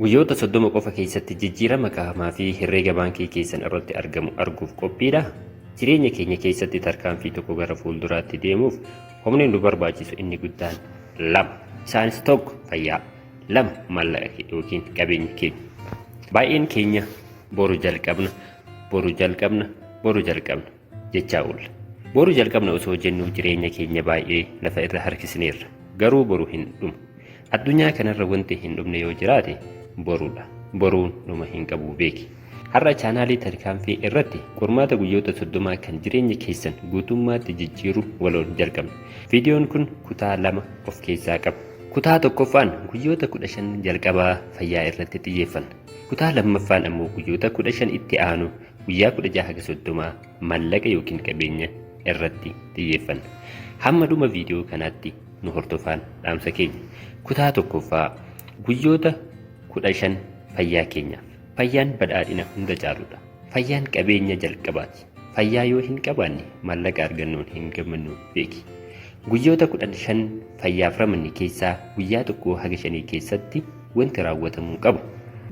Guyyoota 30 qofa keessatti jijjiirama qaamaa fi herreega baankii keessan irratti argamu arguuf qophiidhaa? Jireenya keenya keessatti tarkaanfii tokko gara fuulduraatti deemuuf humni nu barbaachisu inni guddaan lama. Isaanis tokko fayyaa, lama maallaqa yookiin qabeenya keenya. Baay'een keenya boru jalqabna, boru jalqabna, boru jalqabna jechaa oolla. Boru jalqabna osoo jennuu jireenya keenya baay'ee lafa irra harkisneerra. Garuu boru hin dhumu. Addunyaa kanarra wanti hin dhumne yoo jiraate boruudha. Boruun dhuma hin qabu beeki. Har'a chaanaalii Tarkaanfii irratti qormaata guyyoota 30 kan jireenya keessan guutummaatti jijjiiru waloon jalqabna. Viidiyoon kun kutaa lama of keessaa qaba. Kutaa tokkoffaan guyyoota 15 jalqabaa fayyaa irratti xiyyeeffanna. Kutaa lammaffaan ammoo guyyoota 15 itti aanu guyyaa 16 haga 30 maallaqa yookiin qabeenya irratti xiyyeeffanna. Hamma dhuma viidiyoo kanaatti nu hordofaan dhaamsa keenya. Kutaa tokkoffaa guyyoota 15 fayyaa keenyaaf. Fayyaan badhaadhina hunda caaludha. Fayyaan qabeenya jalqabaati. Fayyaa yoo hin qabaanne maallaqa argannuun hin gammannu beeki. Guyyoota 15 fayyaaf ramanne keessaa guyyaa tokkoo haga shanii keessatti wanti raawwatamuu qabu.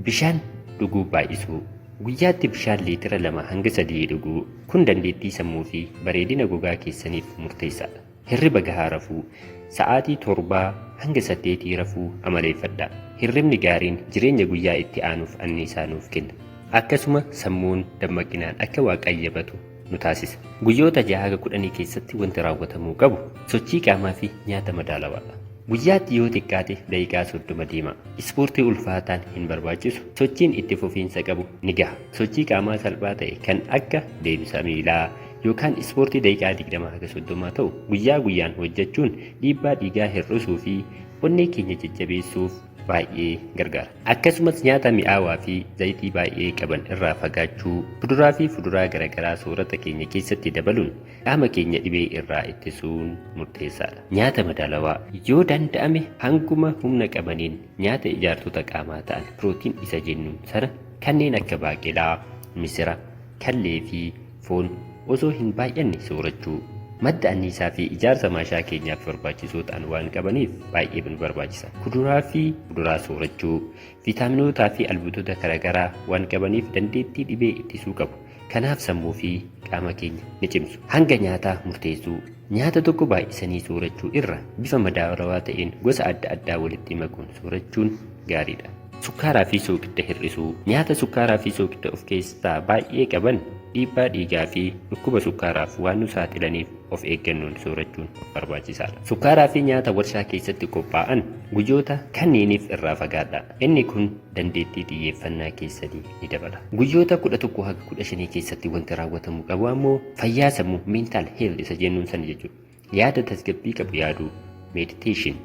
Bishaan dhuguu baay'isuu. Guyyaatti bishaan liitira 2 hanga 3 dhuguu. Kun dandeettii sammuu fi bareedina gogaa keessaniif murteessaadha. Hirriba gahaa rafuu. Sa'aatii torbaa hanga saddeetii rafuu amaleeffadhaa. Hirribni gaariin jireenya guyyaa itti aanuuf anniisaa nuuf kenna. Akkasuma sammuun dammaqinaan akka waa qayyabatu nu taasisa. Guyyoota 6 haga 10 keessatti wanti raawwatamuu qabu sochii qaamaa fi nyaata madaalawaadha. Guyyaatti yoo xiqqaate daqiiqaa 30 deemaa. Ispoortii ulfaataan hin barbaachisu. Sochiin itti fufiinsa qabu ni gaha. Sochii qaamaa salphaa ta'e kan akka deemsa miilaa, yookaan ispoortii daqiiqaa 20 haga 30 ta'u guyyaa guyyaan hojjechuun dhiibbaa dhiigaa hir'isuu fi onnee keenya jajjabeessuuf baay'ee gargaara. Akkasumas nyaata mi'aawaa fi zayitii baay'ee qaban irraa fagaachuu, kuduraa fi fuduraa garaagaraa soorata keenya keessatti dabaluun qaama keenya dhibee irraa ittisuun murteessaadha. Nyaata madaalawaa yoo danda'ame hanguma humna qabaniin nyaata ijaartota qaamaa ta'an pirootiin isa jennuun sana kanneen akka baaqelaa, misira, kallee fi foon osoo hin baay'anne soorachuu. Madda anniisaa fi ijaarsa maashaa keenyaaf barbaachisoo ta'an waan qabaniif baay'ee nu barbaachisa. Kuduraa fi fuduraa soorachuu. Viitaaminootaa fi albuudota garaagaraa waan qabaniif dandeettii dhibee ittisuu qabu. Kanaaf sammuu fi qaama keenya ni cimsu. Hanga nyaataa murteessuu. Nyaata tokko baay'isanii soorachuu irra bifa madaalawaa ta'een gosa adda addaa walitti makuun soorachuun gaariidha. Sukkaaraa fi soogidda hir'isuu. Nyaata sukkaaraa fi soogidda of keessaa baay'ee qaban dhiibbaa dhiigaa fi dhukkuba sukkaaraaf waan nu saaxilaniif of eeggannoon soorachuun barbaachisaadha. Sukkaaraa fi nyaata warshaa keessatti qophaa'an guyyoota kanniiniif irraa fagaadhaa. Inni kun dandeettii xiyyeeffannaa keessanii ni dabala. Guyyoota 11 haga 15 keessatti wanti raawwatamuu qabu ammoo fayyaa sammuu mental health isa jennuun sana jechuudha. Yaada tasgabbii qabu yaaduu meditation.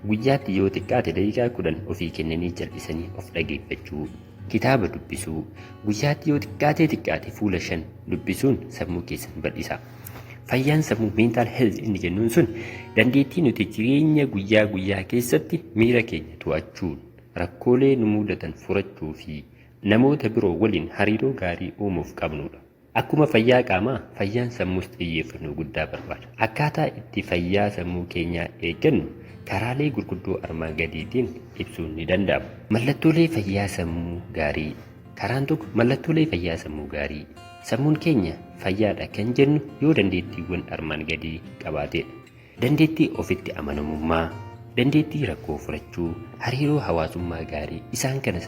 Guyyaatti yoo xiqqaate daqiiqaa 10 ofii kennanii jal'isanii of dhageeffachuu. Kitaaba dubbisuu. Guyyaatti yoo xiqqaatee xiqqaate fuula 5 dubbisuun sammuu keessan bal'isa. Fayyaan sammuu mental health inni jennuun sun dandeettii nuti jireenya guyyaa guyyaa keessatti miira keenya to'achuun rakkoolee nu mudatan furachuu fi namoota biroo waliin hariiroo gaarii uumuuf qabnudha. Akkuma fayyaa qaamaa, fayyaan sammuus xiyyeeffannoo guddaa barbaada. Akkaataa itti fayyaa sammuu keenyaa eeggannu karaalee gurguddoo armaan gadiitiin ibsuun ni danda'ama. Mallattoolee fayyaa sammuu gaarii. Karaan tokko mallattoolee fayyaa sammuu gaarii. Sammuun keenya fayyaadha kan jennu yoo dandeettiiwwan armaan gadii qabaateedha. Dandeettii ofitti amanamummaa, dandeettii rakkoo furachuu, hariiroo hawaasummaa gaarii isaan kana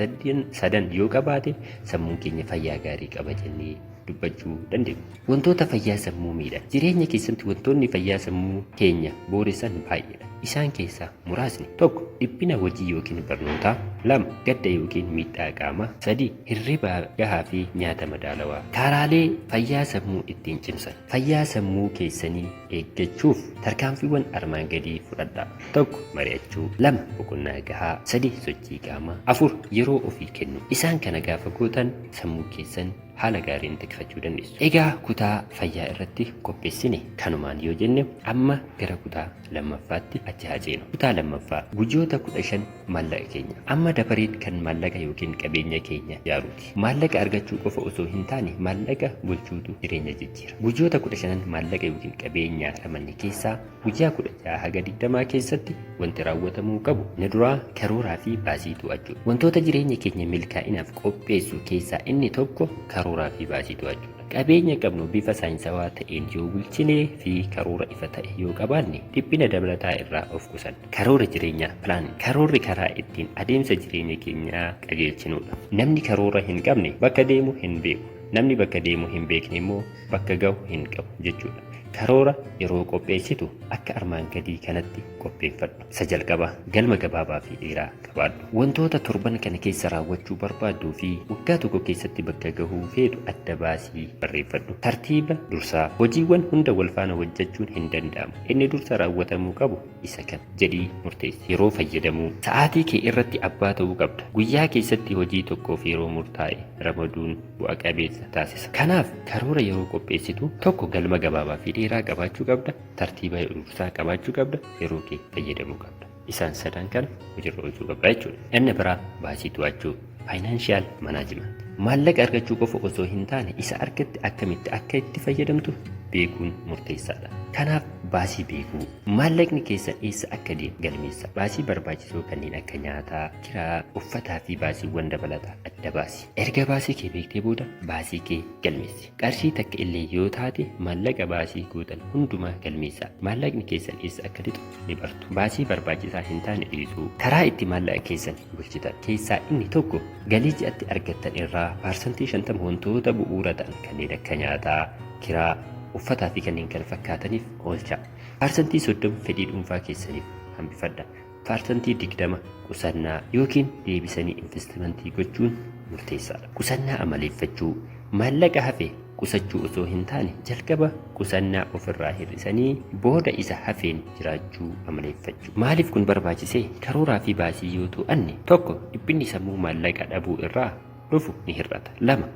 sadan yoo qabaate sammuun keenya fayyaa gaarii qaba jennee dubbachuu dandeenya. Wantoota fayyaa sammuu miidhan. Jireenya keessatti wantoonni fayyaa sammuu keenya booressan baay'eedha. Isaan keessaa muraasni: 1 dhiphina hojii yookiin barnootaa, 2 gadda yookiin miidhaa qaamaa, 3 hirriba gahaa fi nyaata madaalawaa. Karaalee fayyaa sammuu ittiin cimsan. Fayyaa sammuu keessanii eeggachuuf tarkaanfiiwwan armaan gadii fudhadhaa. 1 mari'achuu, 2 boqonnaa gahaa, 3 sochii qaamaa, 4 yeroo ofii kennuu. Isaan kana gaafa gootan sammuu keessan haala gaariin tikfachuu dandeessu. Egaa kutaa fayyaa irratti qopheessine kanumaan yoo jenne amma gara kutaa lammaffaatti Achi haa ceenu. Kutaa lammaffaa, guyyoota 15 maallaqa keenya. Amma dabareen kan maallaqa yookiin qabeenya keenya ijaaruuti. Maallaqa argachuu qofa osoo hin taane maallaqa bulchuutu jireenya jijjiira. Guyyoota 15 maallaqa yookiin qabeenya ramanne keessaa guyyaa 16 haga 20 keessatti wanti raawwatamuu qabu inni duraa karooraa fi baasii to'achuudha. Wantoota jireenya keenya milkaa'inaaf qopheessu keessaa inni tokko karooraa fi baasii to'achuudha. Qabeenya qabnu bifa saayinsawaa ta'een yoo bulchinee fi karoora ifa ta'e yoo qabaanne dhiphina dabalataa irraa of qusanna. Karoora jireenyaa, plan. Karoorri karaa ittiin adeemsa jireenya keenyaa qajeelchinudha. Namni karoora hin qabne bakka deemu hin beeku. Namni bakka deemu hin beekne immoo bakka gahu hin qabu jechuudha. Karoora yeroo qopheessitu akka armaan gadii kanatti qopheeffadhu. Isa jalqabaa, galma gabaabaa fi dheeraa qabaadhu. Wantoota torban kana keessa raawwachuu barbaadduu fi waggaa tokko keessatti bakka gahuu feetu adda baasii barreeffadhu. Tartiiba dursaa. Hojiiwwan hunda wal faana hojjechuun hin danda'amu. Inni dursa raawwatamuu qabu isa kam jedhii murteessi. Yeroo fayyadamuu. Sa'aatii kee irratti abbaa ta'uu qabda. Guyyaa keessatti hojii tokkoof yeroo murtaa'e ramaduun bu'a qabeessa taasisa. Kanaaf karoora yeroo qopheessitu tokko galma gabaabaa fi dheeraa qabaachuu qabda, tartiiba dursaa qabaachuu qabda, yeroo kee fayyadamuu qabda. Isaan sadan kana hojiirra oolchuu qabda jechuudha. Inni biraa baasii to'achuu, financial management. Maallaqa argachuu qofa osoo hin taane isa argatte akkamitti akka itti fayyadamtu beekuun murteessaadha. Kanaaf baasii beekuu. Maallaqni keessan eessa akka deemu galmeessa. Baasii barbaachisoo kanneen akka nyaataa, kiraa, uffataa fi baasiiwwan dabalataa adda baasi. Erga baasii kee beektee booda baasii kee galmeessi. Qarshii takka illee yoo taate maallaqa baasii gootan hundumaa galmeessaa. Maallaqni keessan eessa akka lixu ni bartu. Baasii barbaachisaa hin taane dhiisuu. Karaa itti maallaqa keessan bulchitan keessaa inni tokko galii ji'atti argattan irraa 50% wantoota bu'uura ta'an kanneen akka nyaataa, kiraa, uffataa fi kanneen kana fakkaataniif oolchaa. 30% fedhii dhuunfaa keessaniif hambifadha. 20% qusannaa yookiin deebisanii investimentii gochuun murteessaadha. Qusannaa amaleeffachuu. Maallaqa hafe qusachuu osoo hin taane jalqaba qusannaa ofirraa hir'isanii booda isa hafeen jiraachuu amaleeffachuu. Maaliif kun barbaachisee? Karooraa fi baasii yoo to'anne tokko dhiphinni sammuu maallaqa dhabuu irraa dhufu ni hir'ata. 2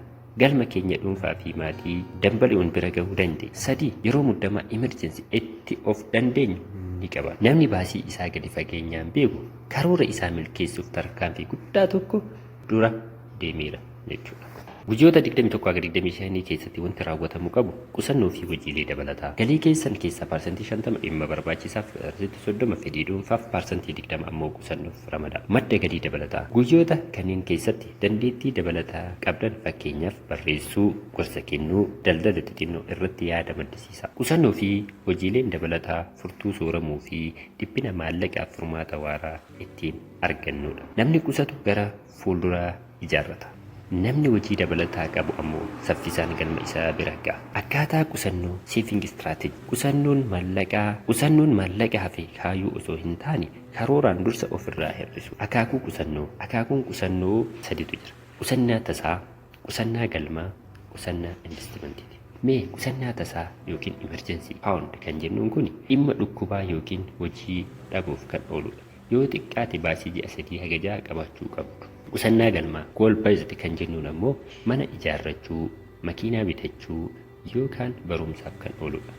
galma keenya dhuunfaa fi maatii dambali'uun bira gahuu dandeenya. 3 yeroo muddamaa, emergency, itti of dandeenyu ni qaba. Namni baasii isaa gadi fageenyaan beeku karoora isaa milkeessuuf tarkaanfii guddaa tokko dura deemeera jechuudha. Guyyoota 21 haga 25 keessatti wanti raawwatamuu qabu qusannoo fi hojiilee dabalataa. Galii keessan keessaa 50% dhimma barbaachisaaf, 30% fedhii dhuunfaaf, 20% ammoo qusannoof ramada. Madda galii dabalataa. Guyyoota kanneen keessatti dandeettii dabalataa qabdan, fakkeenyaaf barreessuu, gorsa kennuu, daldala xixinnoo irratti yaada maddisiisaa. Qusannoo fi hojiileen dabalataa furtuu sooramuu fi dhiphina maallaqaaf furmaata waaraa ittiin argannudha. Namni qusatu gara fuulduraa ijaarrata. Namni hojii dabalataa qabu ammoo saffisaan galma isaa bira ga'a. Akkaataa qusannoo, saving strategy. Qusannoon maallaqaa Qusannoon maallaqa hafe kaayuu osoo hin taane karooraan dursa ofirraa hir'isu. Akaakuu qusannoo. Akaakuun qusannoo saditu jira. Qusannaa tasaa, qusannaa galmaa, qusannaa investimentiiti. Mee qusannaa tasaa yookiin emergency fund kan jennuun kun dhimma dhukkubaa yookiin hojii dhabuuf kan ooludha. Yoo xiqqaate baasii ji'a 3 haga 6 qabaachuu qabdu. Qusannaa galmaa, goal based, kan jennuun ammoo mana ijaarrachuu, makiinaa bitachuu yookaan barumsaaf kan ooludha.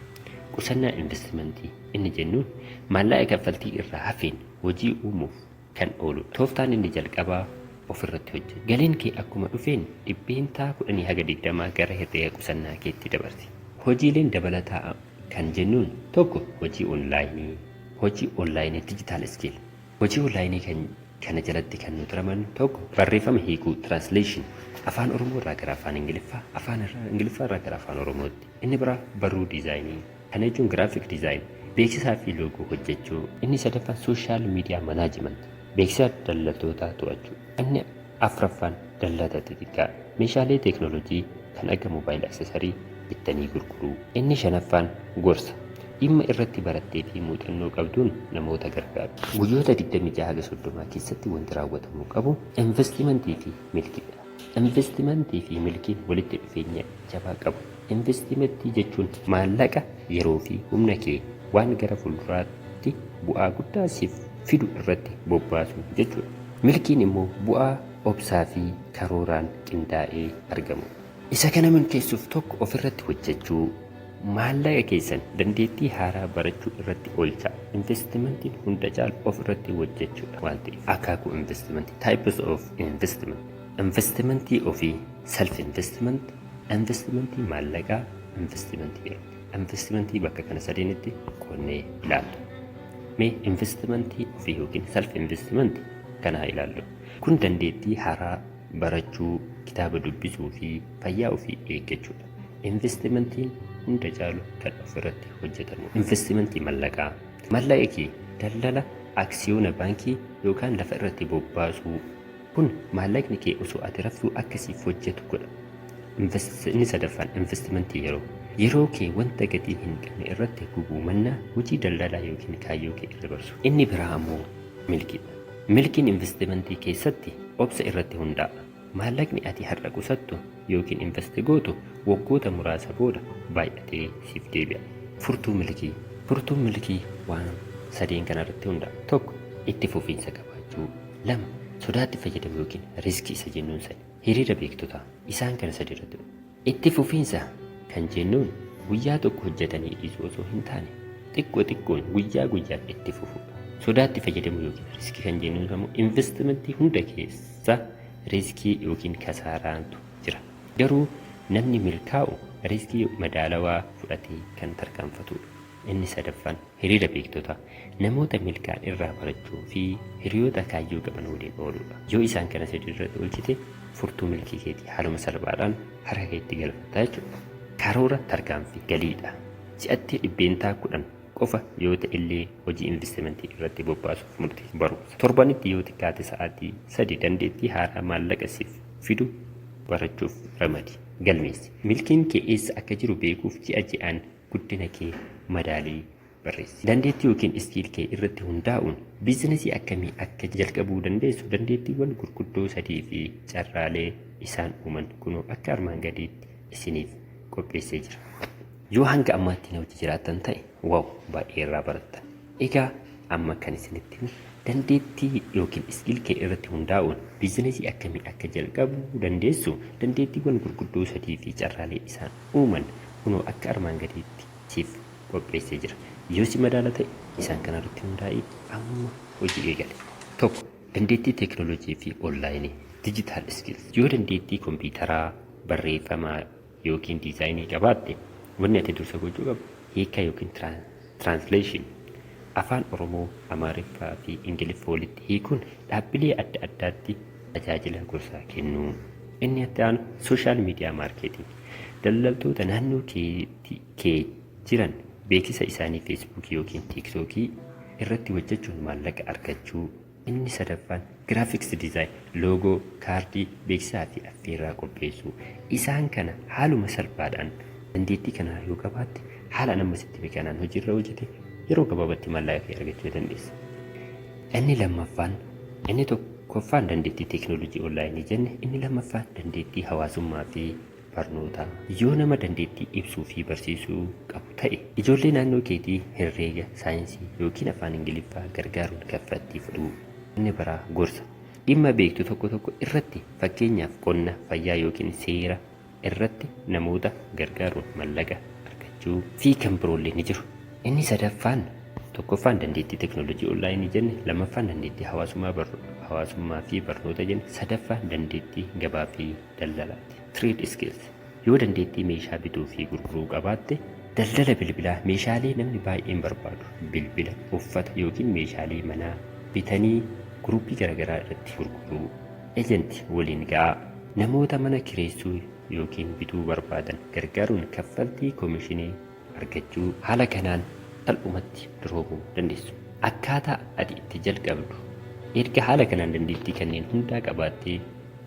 Qusannaa investimentii inni jennuun maallaqa kaffaltii irraa hafeen hojii uumuuf kan ooludha. Tooftaan inni jalqabaa ofirratti hojjetu. Galiin kee akkuma dhufeen 10% haga 20% gara herreega qusannaa keetti dabarsi. Hojiileen dabalataa kan jennuun tokko hojii onlaayinii, hojii onlaayinii, digital skill. Hojii onlaayinii kan kana jalatti kan nuti ramannu tokko barreeffama hiikuu, translation, Afaan Oromoo irraa gara Afaan Ingiliffaa, Afaan Ingiliffaa irraa gara Afaan Oromootti. Inni biraa barruu diizaayinii. Kana jechuun graphic design, beeksisaa fi loogoo hojjechuu. Inni sadaffaan social media management, beeksisa daldaltootaa to'achuu. Inni afuraffaan daldala xixiqqaa, meeshaalee teeknooloojii kan akka mobile accessory bittanii gurguruu. Inni shanaffaan gorsa. Dhimma irratti barattee fi muuxannoo qabduun namoota gargaaru. Guyyoota 26 haga 30 keessatti wanti raawwatamuu qabu investimentii fi milkiidha. Investimentii fi milkiin walitti dhufeenya jabaa qabu. Investimentii jechuun maallaqa, yeroo fi humna kee waan gara fuulduraatti bu'aa guddaa siif fidu irratti bobbaasuu jechuudha. Milkiin immoo bu'aa obsaa fi karooraan qindaa'ee argamudha. Isa kana milkeessuuf tokko ofirratti hojjechuu, Maallaqa keessan dandeettii haaraa barachuu irratti oolchaa. Investimentiin hunda caalu of irratti hojjechuudha waan ta'eef. Akaakuu investimentii, types of investment. Investimentii ofii, self investment, investimentii maallaqaa, investimentii yeroo. Investimentii bakka kana sadeenitti qoonnee ilaalla. Mee investimentii ofii yookiin self investment kana haa ilaallu. Kun dandeettii haaraa barachuu, kitaaba dubbisuu fi fayyaa ofii eeggachuudha. Investimentiin hunda caalu kan ofirratti hojjetamu. Investimentii mallaqaa. Mallaqa kee daldala, aksiyoona baankii yookaan lafa irratti bobbaasuu. Kun maallaqni kee osoo ati raftuu akkasiif hojjetu godha. Inni sadaffaan investimentii yeroo. Yeroo kee wanta gatii hin qabne irratti gubuu mannaa hojii daldalaa yookiin kaayyoo kee irra barsu. Inni biraa ammoo milkiidha. Milkiin investimentii keessatti obsa irratti hundaa'a. Maallaqni ati har'a qusattu yookiin invest gootu waggoota muraasa booda baay'atee siif deebi'a. Furtuu milkii. Furtuun milkii waan sadeen kana irratti hundaa'a. Tokko, itti fufiinsa qabaachuu. Lama, sodaatti fayyadamu yookiin risk isa jennuun sani. Hiriira beektotaa. Isaan kana sadi irratti. Itti fufiinsa kan jennuun guyyaa tokko hojjetanii dhiisuu osoo hin taane, xiqqoo xiqqoon guyyaa guyyaan itti fufuudha. Sodaatti fayyadamu yookiin risk kan jennuun immoo investimentii hunda keessa risk yookiin kasaaraantu jira. Garuu namni milkaa'u risk madaalawaa fudhatee kan tarkaanfatudha. Inni sadaffaan hiriira beektotaa, namoota milkaa'an irraa barachuu fi hiriyoota kaayyoo qaban waliin ooludha. Yoo isaan kana sadi irratti oolchite, furtuu milkii keetii haaluma salphaadhaan harka keetti galfattaa jechuudha. Karoora tarkaanfii galiidha. Ji'atti 10% qofa yoo ta'e illee hojii investimentii irratti bobbaasuuf murteessa. Barumsa. Torbanitti yoo xiqqaate sa'aatii 3 dandeettii haaraa maallaqa siif fidu barachuuf ramadi. Galmeessi. Milkiin kee eessa akka jiru beekuuf ji'a ji'aan guddina kee madaalii barreessi. Dandeettii yookiin skill kee irratti hundaa'uun business akkamii akka jalqabuu dandeessu, dandeettiiwwan gurguddoo sadii fi carraalee isaan uuman kunoo akka armaan gadiitti isiniif qopheessee jira. Yoo hanga ammaatti na hojii jiraattan ta'e, wow, baay'ee irraa barattan. Egaa amma kan isinitti himu, dandeettii yookiin skill kee irratti hundaa'uun business akkamii akka jalqabuu dandeessu, dandeettiiwwan gurguddoo sadii fi carraalee isaan uuman kunoo akka armaan gadiitti siif qopheessee jira. Yoo si madaala ta'e, isaan kana irratti hundaa'ee amma hojii eegale. Tokko, dandeettii teekinooloojii fi online, digital skills. Yoo dandeettii kompiitaraa, barreeffamaa yookiin design qabaatte, wanni ati dursa gochuu qabdu hiikaa yookiin translation Afaan Oromoo, Amaariffaa fi Ingiliffa walitti hiikuun dhaabbilee adda addaatti tajaajila gorsaa kennuu. Inni itti aanu social media marketing. Daldaltoota naannoo kee jiran beeksisa isaanii Feesbuukii yookiin Tiiktookii irratti hojjechuun maallaqa argachuu. Inni sadaffaan graphics design, logo, kaardii, beeksisaa fi affeerraa qopheessuu. Isaan kana haaluma salphaadhaan dandeettii kana yoo qabaatte, haala nama sitti kanaan hojiirra hojjete, yeroo gabaabatti maallaqa kee argachuu dandeessa. Inni lammaffaan, inni tokkoffaan dandeettii teekinooloojii online jenne, inni lammaffaan dandeettii hawaasummaa fi barnootaa. Yoo nama dandeettii ibsuu fi barsiisuu qabu ta'e, ijoollee naannoo keetii herreega, saayinsii yookiin Afaan Ingiliffaa gargaaruun kaffaltii fudhuu. Inni biraa gorsa. Dhimma beektu tokko tokko irratti, fakkeenyaaf qonna, fayyaa yookiin seera irratti namoota gargaaruun maallaqa argachuu fi kan biroollee ni jiru. Inni sadaffaan, tokkoffaan dandeettii teekinooloojii online jenne, lammaffaan dandeettii hawaasummaa fi barnoota jenne, sadaffaan dandeettii gabaa fi daldalaati. Trade skills. Yoo dandeettii meeshaa bituu fi gurguruu qabaatte, daldala bilbilaa, meeshaalee namni baay'een barbaadu, bilbila, uffata yookiin meeshaalee manaa bitanii group garaagaraa irratti gurguruu. Agent waliin ga'aa. Namoota mana kireessuu yookiin bituu barbaadan gargaaruun kaffaltii commission argachuu. Haala kanaan salphumatti duroomuu dandeessu. Akkaataa ati itti jalqabdu. Erga haala kanaan dandeettii kanneen hundaa qabaattee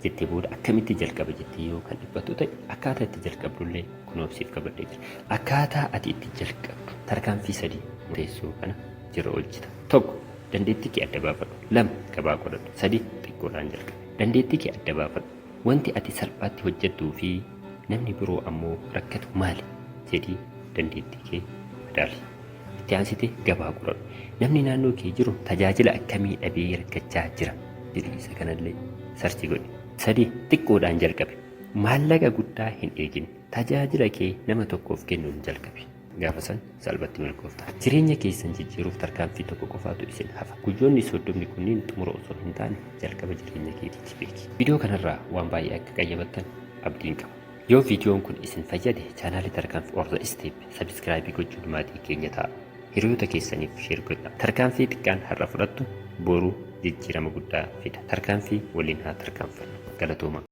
jettee booda, akkamitti jalqaba jettee yoo kan dhiphattu ta'e, akkaataa itti jalqabdullee kunoobsiif qabadhee jira. Akkaataa ati itti jalqabdu tarkaanfii sadii murteessoo kana jira oolchita. Tokko, dandeettii kee adda baafadhu. Lama, gabaa qoradhu. Sadi, xiqqoodhaan jalqabi. Dandeettii kee adda baafadhu. Wanti ati salphaatti hojjettuu fi namni biroo ammoo rakkatu maali jedhii dandeettii kee madaali. Itti aansitee gabaa qoradhu. Namni naannoo kee jiru tajaajila akkamii dhabee rakkachaa jira jedhii isa kanallee search godhi. Sadi, xiqqoodhaan jalqabi. Maallaqa guddaa hin eegin. Tajaajila kee nama tokkoof kennuun jalqabi. Gaafa san salphatti milkoofta. Jireenya keessan jijjiiruuf tarkaanfii tokko qofaatu isin hafa. Guyyoonni 30 kunniin xumura osoo hin taane jalqaba jireenya keetiiti beeki. Viidiyoo kanarraa waan baay'ee akka qayyabattan abdiin qaba. Yoo viidiyoon kun isin fayyade, chaanaalii Tarkaanfii or The Step subscribe gochuun maatii keenya ta'a. Hiriyoota keessaniif share godhaa. Tarkaanfii xiqqaan har'a fudhattu boru jijjiirama guddaa fida. Tarkaanfii waliin haa tarkaanfannu. Galatooma.